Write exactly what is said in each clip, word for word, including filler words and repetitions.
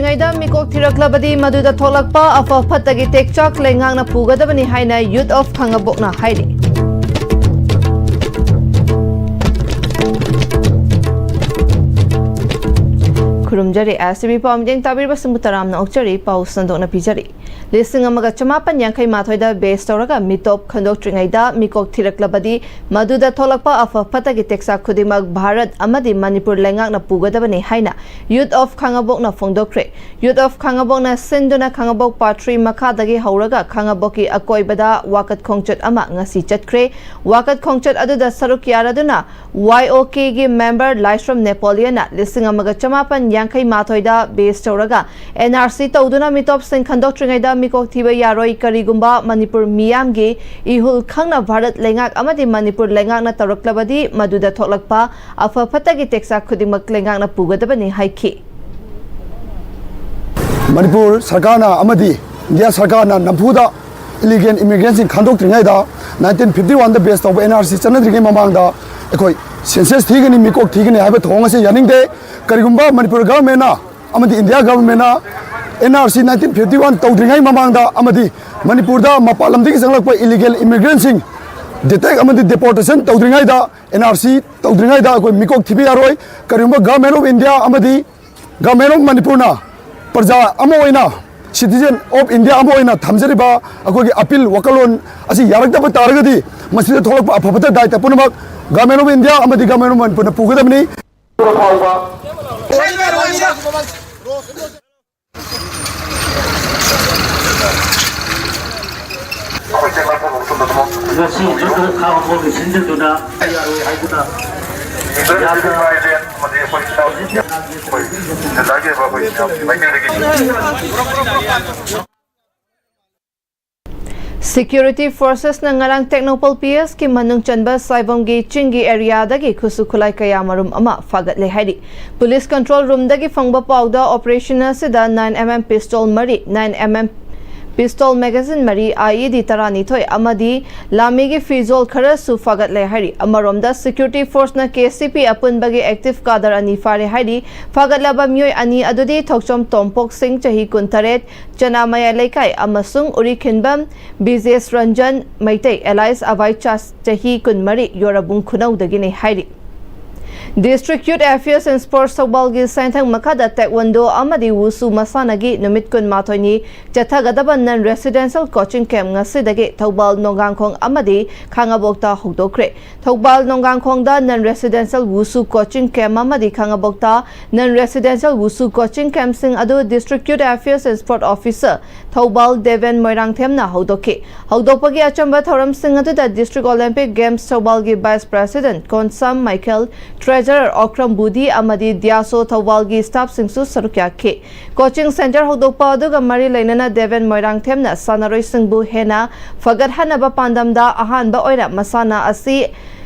ꯉꯩꯗ ꯃꯤꯀꯣꯛ ꯊꯤꯔꯛꯂꯕꯗꯤ ꯃꯗꯨꯗ ꯊꯣꯛꯂꯛꯄ ꯑꯐ ꯐꯠꯇꯒꯤ ꯇꯦꯛꯆꯥꯛ ꯂꯩꯉꯥꯛꯅ ꯄꯨꯒꯗꯕꯅꯤ ꯍꯥꯏꯅ ꯌꯨꯠ ꯑꯣꯐ ꯈꯥꯉꯕꯣꯛꯅ ꯍꯥꯏꯔꯤ꯫ ꯈꯨꯔꯨꯝꯖꯔꯤ꯫ ꯑꯦꯁ ꯇꯤ ꯚꯤ ꯄꯥꯎ ꯃꯤꯠꯌꯦꯡ ꯇꯥꯕꯤꯔꯤꯕꯁꯤꯡꯕꯨ ꯇꯔꯥꯝꯅ ꯑꯣꯛꯆꯔꯤ꯫ ꯄꯥꯎ ꯁꯟꯗꯣꯛꯅ ꯄꯤꯖꯔꯤ꯫ ꯂꯤꯁꯤꯡ ꯑꯃꯒ ꯆꯃꯥꯄꯟ ꯌꯥꯡꯈꯩ ꯃꯥꯊꯣꯏꯗ ꯕꯦꯁ ꯇꯧꯔꯒ ꯃꯤꯇꯣꯞ ꯈꯟꯗꯣꯛꯇ꯭ꯔꯤꯉꯩꯗ ꯃꯤꯀꯣꯛ ꯊꯤꯔꯛꯂꯕꯗꯤ ꯃꯗꯨꯗ ꯊꯣꯛꯂꯛꯄ ꯑꯐ ꯐꯠꯇꯒꯤ ꯇꯦꯛꯆꯥꯛ ꯈꯨꯗꯤꯡꯃꯛ ꯚꯥꯔꯠ ꯑꯃꯗꯤ ꯃꯅꯤꯄꯨꯔ ꯂꯩꯉꯥꯛꯅ ꯄꯨꯒꯗꯕꯅꯤ ꯍꯥꯏꯅ ꯌꯨꯠ ꯑꯣꯐ ꯈꯥꯉꯕꯣꯛꯅ ꯐꯣꯡꯗꯣꯛꯈ꯭ꯔꯦ꯫ ꯌꯨꯠ ꯑꯣꯐ ꯈꯥꯉꯕꯣꯛꯅ ꯁꯤꯟꯗꯨꯅ ꯈꯥꯉꯕꯣꯛ ꯄꯥꯔꯠ ꯊ꯭ꯔꯤ ꯃꯈꯥꯗꯒꯤ ꯍꯧꯔꯒ ꯈꯥꯉꯕꯣꯛꯀꯤ ꯑꯀꯣꯏꯕꯗ ꯋꯥꯀꯠ ꯈꯣꯡꯆꯠ ꯑꯃ ꯉꯁꯤ ꯆꯠꯈ꯭ꯔꯦ꯫ ꯋꯥꯀꯠ ꯈꯣꯡꯆꯠ ꯑꯗꯨꯗ ꯁꯔꯨꯛ ꯌꯥꯔꯗꯨꯅ ꯋꯥꯏ ꯑꯣ ꯀꯦꯒꯤ ꯃꯦꯝꯕꯔ ꯂꯥꯏꯁ꯭ꯔꯝ ꯅꯦꯄꯣꯂꯤꯌꯟꯅ ꯂꯤꯁꯤꯡ ꯑꯃꯒ ꯆꯃꯥꯄꯟ ꯌꯥꯡꯈꯩ ꯃꯥꯊꯣꯏꯗ ꯕꯦꯁ ꯇꯧꯔꯒ ꯑꯦꯟ ꯑꯥꯔ ꯁꯤ ꯇꯧꯗꯨꯅ ꯃꯤꯇꯣꯞꯁꯤꯡ ꯈꯟꯗꯣꯛꯇ꯭ꯔꯤꯉꯩꯗ ꯃꯤꯀꯣꯛ ꯊꯤꯕ ꯌꯥꯔꯣꯏ, ꯀꯔꯤꯒꯨꯝꯕ ꯃꯅꯤꯄꯨꯔ ꯃꯤꯌꯥꯝꯒꯤ ꯏꯍꯨꯜ ꯈꯪꯅ ꯚꯥꯔꯠ ꯂꯩꯉꯥꯛ ꯑꯃꯗꯤ ꯃꯅꯤꯄꯨꯔ ꯂꯩꯉꯥꯛꯅ ꯇꯧꯔꯛꯂꯕꯗꯤ ꯃꯗꯨꯗ ꯊꯣꯛꯂꯛꯄ ꯑꯐ ꯐꯠꯇꯒꯤ ꯇꯦꯛꯆꯥꯛ ꯈꯨꯗꯤꯡꯃꯛ ꯂꯩꯉꯥꯛꯅ ꯄꯨꯒꯗꯕꯅꯤ ꯍꯥꯏꯈꯤ꯫ ꯃꯅꯤꯄꯨꯔ ꯁꯔꯀꯥꯔꯅ ꯑꯃꯗꯤ ꯏꯟꯗꯤꯌꯥ ꯁꯔꯀꯥꯔꯅ ꯅꯝꯐꯨꯗ ꯏꯂꯤꯒꯦꯜ ꯏꯃꯤꯒ꯭ꯔꯦꯟꯁꯤꯡ ꯈꯟꯗꯣꯛꯇ꯭ꯔꯤꯉꯩꯗ, ꯅꯥꯏꯟꯇꯤꯟ ꯐꯤꯐꯇꯤ ꯋꯥꯟꯗ ꯕꯦꯁ ꯇꯧꯕ ꯑꯦꯟ ꯑꯥꯔ ꯁꯤ ꯆꯠꯅꯗ꯭ꯔꯤꯉꯩ ꯃꯃꯥꯡꯗ ꯑꯩꯈꯣꯏ ꯁꯦꯟꯁꯁ ꯊꯤꯒꯅꯤ, ꯃꯤꯀꯣꯛ ꯊꯤꯒꯅꯤ ꯍꯥꯏꯕ ꯊꯧꯑꯣꯡ ꯑꯁꯤ ꯌꯥꯅꯤꯡꯗꯦ꯫ ꯀꯔꯤꯒꯨꯝꯕ ꯃꯅꯤꯄꯨꯔ ꯒꯚꯔꯟꯃꯦꯟꯅ ꯑꯃꯗꯤ ꯏꯟꯗꯤꯌꯥ ꯒꯚꯔꯟꯃꯦꯟꯅ N R C nineteen fifty one ꯇꯧꯗ꯭ꯔꯤꯉꯩ ꯃꯃꯥꯡꯗ ꯑꯃꯗꯤ ꯃꯅꯤꯄꯨꯔꯗ ꯃꯄꯥꯟ ꯂꯝꯗꯒꯤ ꯆꯪꯂꯛꯄ ꯏꯂꯤꯒꯦꯜ ꯏꯃꯤꯒ꯭ꯔꯦꯟꯁꯤꯡ ꯗꯤꯇꯦꯛ ꯑꯃꯗꯤ ꯗꯤꯄꯣꯔꯇꯦꯁꯟ ꯇꯧꯗ꯭ꯔꯤꯉꯩꯗ, ꯑꯦꯟ ꯑꯥꯔ ꯁꯤ ꯇꯧꯗ꯭ꯔꯤꯉꯩꯗ ꯑꯩꯈꯣꯏ ꯃꯤꯀꯣꯛ ꯊꯤꯕ ꯌꯥꯔꯣꯏ꯫ ꯀꯔꯤꯒꯨꯝꯕ ꯒꯚꯔꯟꯃꯦꯟ ꯑꯣꯐ ꯏꯟꯗꯤꯌꯥ ꯑꯃꯗꯤ ꯒꯚꯔꯟꯃꯦꯟ ꯑꯣꯐ ꯃꯅꯤꯄꯨꯔꯅ ꯄ꯭ꯔꯖꯥ ꯑꯃ ꯑꯣꯏꯅ, ꯁꯤꯇꯤꯖꯦꯟ ꯑꯣꯐ ꯏꯟꯗꯤꯌꯥ ꯑꯃ ꯑꯣꯏꯅ ꯊꯝꯖꯔꯤꯕ ꯑꯩꯈꯣꯏꯒꯤ ꯑꯄꯤꯜ ꯋꯥꯈꯜꯂꯣꯟ ꯑꯁꯤ ꯌꯥꯔꯛꯇꯕ ꯇꯥꯔꯒꯗꯤ, ꯃꯁꯤꯗ ꯊꯣꯛꯂꯛꯄ ꯑꯐ ꯐꯠꯇ ꯗꯥꯏꯇ ꯄꯨꯝꯅꯃꯛ ꯒꯚꯔꯟꯃꯦꯟ ꯑꯣꯐ ꯏꯟꯗꯤꯌꯥ ꯑꯃꯗꯤ ꯒꯚꯔꯟꯃꯦꯟ ꯑꯣꯐ ꯃꯅꯤꯄꯨꯔꯅ ꯄꯨꯒꯗꯕꯅꯤ꯫ ꯉꯁꯤ ꯈꯥ ꯑꯃꯕꯨ ꯂꯣꯏꯁꯤꯟꯖꯗꯨꯅ ꯌꯥꯔꯣꯏ ꯍꯥꯏꯗꯨꯅ ꯌꯥꯝꯅ ꯁꯦꯀ꯭ꯌꯨꯔꯤꯇꯤ ꯐꯣꯔꯁꯦꯁꯅ ꯉꯔꯥꯡ ꯇꯦꯡꯅꯧꯄꯜ ꯄꯤ ꯑꯦꯁꯀꯤ ꯃꯅꯨꯡ ꯆꯟꯕ ꯁꯥꯏꯕꯝꯒꯤ ꯆꯤꯡꯒꯤ ꯑꯦꯔꯤꯌꯥꯗꯒꯤ ꯈꯨꯠꯁꯨ ꯈꯨꯠꯂꯥꯏ ꯀꯌꯥ ꯃꯔꯨꯝ ꯑꯃ ꯐꯥꯒꯠꯂꯦ ꯍꯥꯏꯔꯤ꯫ ꯄꯨꯂꯤꯁ ꯀꯟꯇ꯭ꯔꯣꯜ ꯔꯨꯝꯗꯒꯤ ꯐꯪꯕ ꯄꯥꯎꯗ ꯑꯣꯄꯔꯦꯁꯟ ꯑꯁꯤꯗ ꯅꯥꯏꯟ ꯑꯦꯝ ꯑꯦꯝ ꯄꯤꯁꯇꯣꯜ ꯃꯔꯤ, nine M M pistol magazine ꯃꯔꯤ, ꯑꯥꯏꯏꯗꯤ ꯇꯔꯥꯅꯤꯊꯣꯏ ꯑꯃꯗꯤ ꯂꯥꯃꯤꯒꯤ ꯐꯤꯖꯣꯜ ꯈꯔꯁꯨ ꯐꯥꯒꯠꯂꯦ ꯍꯥꯏꯔꯤ꯫ ꯑꯃꯔꯣꯝꯗ, ꯁꯦꯀ꯭ꯌꯨꯔꯤꯇꯤ ꯐꯣꯔꯁꯅ ꯀꯦꯁꯤꯄꯤ ꯑꯄꯨꯟꯕꯒꯤ ꯑꯦꯛꯇꯤꯚ ꯀꯥꯗꯔ ꯑꯅꯤ ꯐꯥꯔꯦ ꯍꯥꯏꯔꯤ꯫ ꯐꯥꯒꯠꯂꯕ ꯃꯤꯑꯣꯏ ꯑꯅꯤ ꯑꯗꯨꯗꯤ ꯊꯣꯛꯆꯣꯝ ꯇꯣꯝꯄꯣꯛ ꯁꯤꯡ, ꯆꯍꯤ ꯀꯨꯟꯇꯔꯦꯠ, ꯆꯅꯥꯃꯌꯥ ꯂꯩꯀꯥꯏ, ꯑꯃꯁꯨꯡ ꯎꯔꯤꯈꯤꯟꯕꯝ ꯕꯤꯖꯦꯁ ꯔꯟꯖꯟ ꯃꯩꯇꯩ, alias ꯑꯚꯥꯏ ꯆꯥꯁ, ꯆꯍꯤ ꯀꯨꯟꯃꯔꯤ, ꯌꯣꯔꯕꯨꯡ ꯈꯨꯅꯧꯗꯒꯤꯅꯤ ꯍꯥꯏꯔꯤ꯫ District Youth Affairs and Sports ꯊꯧꯕꯥꯜꯒꯤ ꯁꯦꯟꯊꯪ ꯃꯈꯥꯗ ꯇꯦꯛꯋꯟꯗꯣ ꯑꯃꯗꯤ ꯋꯨꯁꯨ ꯃꯁꯥꯟꯅꯒꯤ ꯅꯨꯃꯤꯠ ꯀꯨꯟꯃꯥꯊꯣꯏꯅꯤ ꯆꯠꯊꯒꯗꯕ non residential coaching camp ꯉꯁꯤꯗꯒꯤ ꯊꯧꯕꯥꯜ, ꯅꯣꯡꯒꯥꯡꯈꯣꯡ ꯑꯃꯗꯤ ꯈꯥꯉꯕꯣꯛꯇ ꯍꯧꯗꯣꯛꯈ꯭ꯔꯦ꯫ Thoubal, ꯅꯣꯡꯒꯥꯡꯈꯣꯡꯗ non residential ꯋꯨꯁꯨ coaching camp ꯑꯃꯗꯤ ꯈꯥꯉꯕꯣꯛꯇ non residential ꯋꯨꯁꯨ coaching campꯁꯤꯡ ꯑꯗꯨ District Youth Affairs and Sport Officer Thoubal Deben ꯃꯣꯏꯔꯥꯡꯊꯦꯝꯅ ꯍꯧꯗꯣꯛꯈꯤ꯫ ꯍꯧꯗꯣꯛꯄꯒꯤ ꯑꯆꯝꯕ ꯊꯧꯔꯝꯁꯤꯡ ꯑꯗꯨꯗ District Olympic Games ꯊꯧꯕꯥꯜꯒꯤ Vice President Konsam Michael, Treasurer Okram Budhi ꯑꯃꯗꯤ ꯗꯤꯌꯥꯁꯣ ꯊꯧꯕꯥꯜꯒꯤ staffꯁꯤꯡꯁꯨ ꯁꯔꯨꯛ ꯌꯥꯈꯤ꯫ Coaching centre ꯍꯧꯗꯣꯛꯄ ꯑꯗꯨꯒ ꯃꯔꯤ ꯂꯩꯅꯅ ꯗꯦꯕꯦꯟ ꯃꯣꯏꯔꯥꯡꯊꯦꯝꯅ ꯁꯥꯟꯅꯔꯣꯏꯁꯤꯡꯕꯨ ꯍꯦꯟꯅ ꯐꯒꯠꯍꯟꯅꯕ ꯄꯥꯟꯗꯝꯗ ꯑꯍꯥꯟꯕ ꯑꯣꯏꯅ ꯃꯁꯥꯟꯅ ꯑꯁꯤ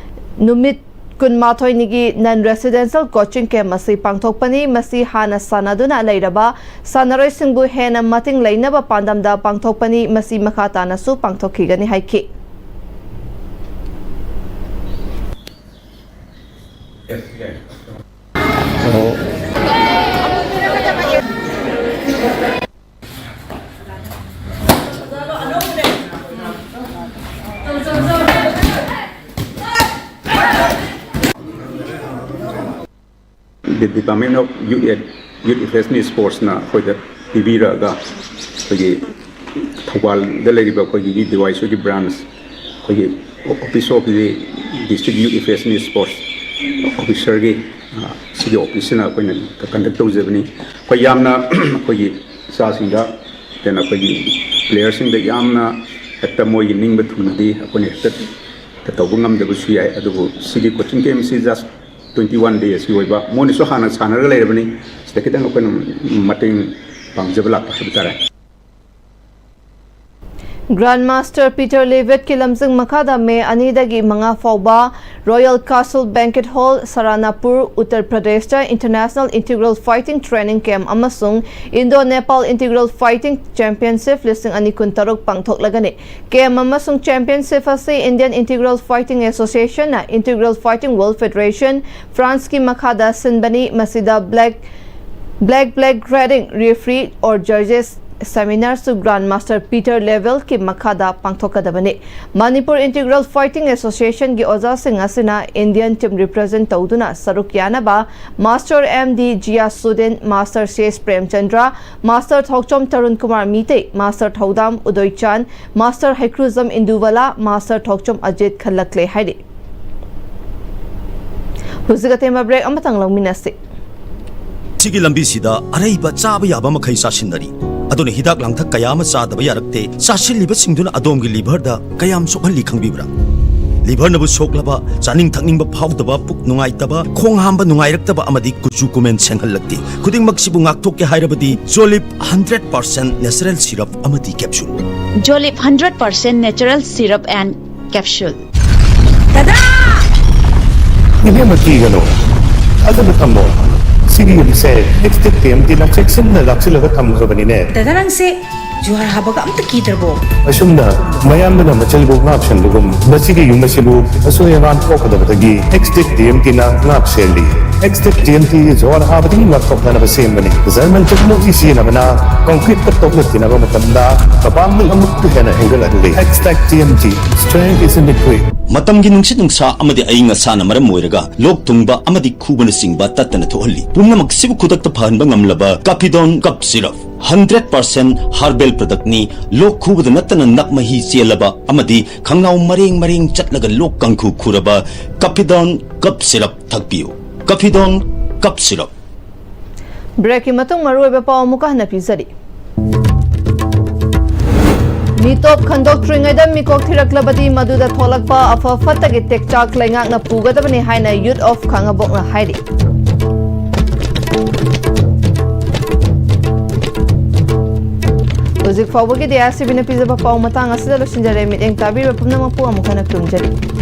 ꯅꯨꯃꯤꯠ ꯀꯨꯟꯃꯥꯊꯣꯏꯅꯤꯒꯤ non residential coaching camp ꯑꯁꯤ ꯄꯥꯡꯊꯣꯛꯄꯅꯤ꯫ ꯃꯁꯤ ꯍꯥꯟꯅ ꯁꯥꯟꯅꯗꯨꯅ ꯂꯩꯔꯕ ꯁꯥꯟꯅꯔꯣꯏꯁꯤꯡꯕꯨ ꯍꯦꯟꯅ ꯃꯇꯤꯡ ꯂꯩꯅꯕ ꯄꯥꯟꯗꯝꯗ ꯄꯥꯡꯊꯣꯛꯄꯅꯤ꯫ ꯃꯁꯤ ꯃꯈꯥ ꯇꯥꯅꯁꯨ ꯄꯥꯡꯊꯣꯛꯈꯤꯒꯅꯤ ꯍꯥꯏꯈꯤ꯫ The Department of Youth, Youth Affairs and Sportsꯅ ꯑꯩꯈꯣꯏꯗ ꯄꯤꯕꯤꯔꯛꯑꯒ, ꯑꯩꯈꯣꯏꯒꯤ ꯊꯧꯕꯥꯜꯗ ꯂꯩꯔꯤꯕ ꯑꯩꯈꯣꯏꯒꯤ ꯗꯤ ꯋꯥꯏ ꯑꯦꯁ ꯑꯣꯒꯤ branch, ꯑꯩꯈꯣꯏꯒꯤ office of the District Youth Affairs and Sports Officerꯒꯤ, ꯑ, ꯁꯤꯒꯤ officeꯁꯤꯅ ꯑꯩꯈꯣꯏꯅ conduct ꯇꯧꯖꯕꯅꯤ꯫ ꯑꯩꯈꯣꯏ ꯌꯥꯝꯅ ꯑꯩꯈꯣꯏꯒꯤ ꯏꯆꯥꯁꯤꯡꯗ, then ꯑꯩꯈꯣꯏꯒꯤ playerꯁꯤꯡꯗ ꯌꯥꯝꯅ ꯍꯦꯛꯇ ꯃꯣꯏꯒꯤ ꯅꯤꯡꯕ ꯊꯨꯡꯅꯗꯤ ꯑꯩꯈꯣꯏꯅ ꯍꯦꯛꯇ ꯇꯧꯕ ꯉꯝꯗꯕꯁꯨ ꯌꯥꯏ꯫ ꯑꯗꯨꯕꯨ ꯁꯤꯒꯤ coaching campꯁꯤ just twenty one daysꯀꯤ ꯑꯣꯏꯕ, ꯃꯣꯏꯅꯁꯨ ꯍꯥꯟꯅ ꯁꯥꯟꯅꯔꯒ ꯂꯩꯔꯕꯅꯤ꯫ ꯁꯤꯗ ꯈꯤꯇꯪ ꯑꯩꯈꯣꯏꯅ ꯃꯇꯦꯡ ꯄꯥꯡꯖꯕ ꯂꯥꯛꯄ ꯍꯥꯏꯕ ꯇꯥꯔꯦ꯫ Grandmaster Peter Levittꯀꯤ ꯂꯝꯖꯤꯡ ꯃꯈꯥꯗ ꯃꯦ ꯑꯅꯤꯗꯒꯤ ꯃꯉꯥ ꯐꯥꯎꯕ Royal Castle Banquet Hall, ꯁꯔꯥꯅꯥꯄꯨꯔ, Uttar ꯄ꯭ꯔꯗꯦꯁꯇ International Integral Fighting Training Camp ꯑꯃꯁꯨꯡ Indo-Nepal Integral Fighting Championship ꯂꯤꯁꯤꯡ ꯑꯅꯤ ꯀꯨꯟꯇꯔꯨꯛ ꯄꯥꯡꯊꯣꯛꯂꯒꯅꯤ꯫ Camp ꯑꯃꯁꯨꯡ Championship ꯑꯁꯤ Indian Integral Fighting Associationꯅ Integral Fighting World Federation, Franceꯀꯤ ꯃꯈꯥꯗ ꯁꯤꯟꯕꯅꯤ꯫ ꯃꯁꯤꯗ black, black, black grading, referee or judges, seminars to Grandmaster Peter Levittꯀꯤ ꯃꯈꯥꯗ ꯄꯥꯡꯊꯣꯛꯀꯗꯕꯅꯤ꯫ Manipur Integral Fighting Associationꯒꯤ ꯑꯣꯖꯥꯁꯤꯡ ꯑꯁꯤꯅ Indian team represent ꯇꯧꯗꯨꯅ ꯁꯔꯨꯛ ꯌꯥꯅꯕ Master M D Jiyasuddin, Master C S Premchandra, Master ꯊꯣꯛꯆꯣꯝ Tarun Kumar Meitei, Master ꯊꯧꯗꯥꯝ ꯎꯗꯣꯏꯆꯥꯟ, Master ꯍꯩꯀ꯭ꯔꯨꯖꯝ ꯏꯟꯗꯨꯕꯂꯥ, Master ꯊꯣꯛꯆꯣꯝ ꯑꯖꯤꯠ ꯈꯜꯂꯛꯂꯦ ꯍꯥꯏꯔꯤ꯫ ꯍꯧꯖꯤꯛ ꯑꯇꯦꯟꯕ break ꯑꯃꯇꯪ ꯂꯧꯃꯤꯟꯅꯁꯤ꯫ ꯁꯤꯒꯤ ꯂꯝꯕꯤꯁꯤꯗ ꯑꯔꯩꯕ ꯆꯥꯕ ꯌꯥꯕ ꯃꯈꯩ ꯆꯥꯁꯤꯟꯅꯔꯤ꯫ ꯑꯗꯨꯅ ꯍꯤꯗꯥꯛ ꯂꯥꯡꯊꯛ ꯀꯌꯥ ꯑꯃ ꯆꯥꯗꯕ ꯌꯥꯔꯛꯇꯦ꯫ ꯆꯥꯁꯤꯜꯂꯤꯕꯁꯤꯡꯗꯨꯅ ꯑꯗꯣꯝꯒꯤ liverꯗ ꯀꯌꯥꯝ ꯁꯣꯛꯍꯜꯂꯤ ꯈꯪꯕꯤꯕ꯭ꯔꯥ? Liverꯅꯕꯨ ꯁꯣꯛꯂꯕ, ꯆꯥꯅꯤꯡ ꯊꯛꯅꯤꯡꯕ ꯐꯥꯎꯗꯕ, ꯄꯨꯛ ꯅꯨꯡꯉꯥꯏꯇꯕ, ꯈꯣꯡ ꯍꯥꯝꯕ ꯅꯨꯡꯉꯥꯏꯔꯛꯇꯕ ꯑꯃꯗꯤ ꯀꯨꯆꯨ ꯀꯨꯃꯦꯟ ꯁꯦꯡꯍꯜꯂꯛꯇꯦ꯫ ꯈꯨꯗꯤꯡꯃꯛꯁꯤꯕꯨ ꯉꯥꯛꯊꯣꯛꯀꯦ ꯍꯥꯏꯔꯕꯗꯤ Jolib hundred percent natural syrup ꯑꯃꯗꯤ capsule꯫ Jolib hundred percent natural syrup and capsule꯫ ꯗꯗꯥ! ꯏꯕꯦꯝꯃ, ꯀꯤꯒꯅꯨ꯫ ꯑꯗꯨꯗ ꯊꯝꯃꯣ꯫ ꯁꯤꯒꯤ ꯌꯨꯝꯁꯦ Extec TMTꯅ ꯆꯦꯛꯁꯤꯟꯅ ꯂꯥꯛꯁꯤꯜꯂꯒ ꯊꯝꯈ꯭ꯔꯕꯅꯤꯅꯦ꯫ ꯗꯗꯥ, ꯅꯪꯁꯦ ꯖꯨꯍꯥꯔ ꯍꯥꯕꯒ ꯑꯝꯇ ꯀꯤꯗ꯭ꯔꯕꯣ? ꯑꯁꯨꯝꯅ ꯃꯌꯥꯝꯗꯨꯅ ꯃꯆꯜꯕꯨ ꯉꯥꯛ ꯁꯦꯟꯕꯒꯨꯝ, ꯃꯁꯤꯒꯤ ꯌꯨꯝ ꯑꯁꯤꯕꯨ ꯑꯁꯣꯏ ꯑꯉꯥꯝ ꯊꯣꯛꯀꯗꯕꯗꯒꯤ Extec TMTꯅ ꯉꯥꯛ ꯁꯦꯜꯂꯤ꯫ Extec TMT ꯖꯨꯍꯥꯔ ꯍꯥꯕꯗꯒꯤ ꯉꯥꯛꯊꯣꯛꯅꯅꯕ ꯁꯦꯝꯕꯅꯤ꯫ ꯖꯔꯃꯟ technology ꯁꯤꯖꯤꯟꯅꯕꯅ concreteꯀ ꯇꯣꯛꯅ ꯊꯤꯅꯕ ꯃꯇꯝꯗ ꯃꯄꯥꯡꯒꯜ ꯑꯃꯨꯛꯀ ꯍꯦꯟꯅ ꯍꯦꯟꯒꯠꯍꯜꯂꯤ꯫ Extec TMT, strength is in the grit꯫ ꯃꯇꯝꯒꯤ ꯅꯨꯡꯁꯤꯠ ꯅꯨꯡꯁꯥ ꯑꯃꯗꯤ ꯑꯏꯪ ꯑꯁꯥꯅ ꯃꯔꯝ ꯑꯣꯏꯔꯒ ꯂꯣꯛ ꯊꯨꯡꯕ ꯑꯃꯗꯤ ꯈꯨꯕꯅꯆꯤꯡꯕ ꯇꯠꯇꯅ ꯊꯣꯛꯍꯜꯂꯤ꯫ ꯄꯨꯝꯅꯃꯛꯁꯤꯕꯨ ꯈꯨꯗꯛꯇ ꯐꯍꯟꯕ ꯉꯝꯂꯕ Capidon Cough Syrup, hundred percent herbal productꯅꯤ꯫ ꯂꯣꯛ ꯈꯨꯕꯗ ꯅꯠꯇꯅ ꯅꯞ ꯃꯍꯤ ꯆꯦꯜꯂꯕ ꯑꯃꯗꯤ ꯈꯪꯅꯥꯎ ꯃꯔꯦꯡ ꯃꯔꯦꯡ ꯆꯠꯂꯒ ꯂꯣꯛ ꯀꯥꯡꯈꯨ ꯈꯨꯔꯕ Capidon Cough Syrup ꯊꯛꯄꯤꯌꯨ꯫ Capidon Cough Syrup꯫ Breakꯀꯤ ꯃꯇꯨꯡ ꯃꯔꯨꯑꯣꯏꯕ ꯄꯥꯎ ꯑꯃꯨꯛꯀ ꯍꯟꯅ ꯄꯤꯖꯔꯤ꯫ ꯃꯤꯇꯣꯞ ꯈꯟꯗꯣꯛꯇ꯭ꯔꯤꯉꯩꯗ ꯃꯤꯀꯣꯛ ꯊꯤꯔꯛꯂꯕꯗꯤ ꯃꯗꯨꯗ ꯊꯣꯛꯂꯛꯄ ꯑꯐ ꯐꯠꯇꯒꯤ ꯇꯦꯛꯆꯥꯛ ꯂꯩꯉꯥꯛꯅ ꯄꯨꯒꯗꯕꯅꯤ ꯍꯥꯏꯅ Youth of ꯈꯥꯉꯕꯣꯛꯅ ꯍꯥꯏꯔꯤ꯫ ꯍꯧꯖꯤꯛ ꯐꯥꯎꯕꯒꯤꯗꯤ ꯑꯥꯏ ꯑꯦꯁ ꯇꯤ ꯚꯤꯅ ꯄꯤꯖꯕ ꯄꯥꯎ ꯃꯇꯥꯡ ꯑꯁꯤꯗ ꯂꯣꯏꯁꯤꯟꯖꯔꯦ꯫ ꯃꯤꯠꯌꯦꯡ ꯇꯥꯕꯤꯔꯤꯕ ꯄꯨꯝꯅꯃꯛꯄꯨ ꯑꯃꯨꯛ ꯍꯟꯅ ꯈꯨꯔꯨꯝꯖꯔꯤ꯫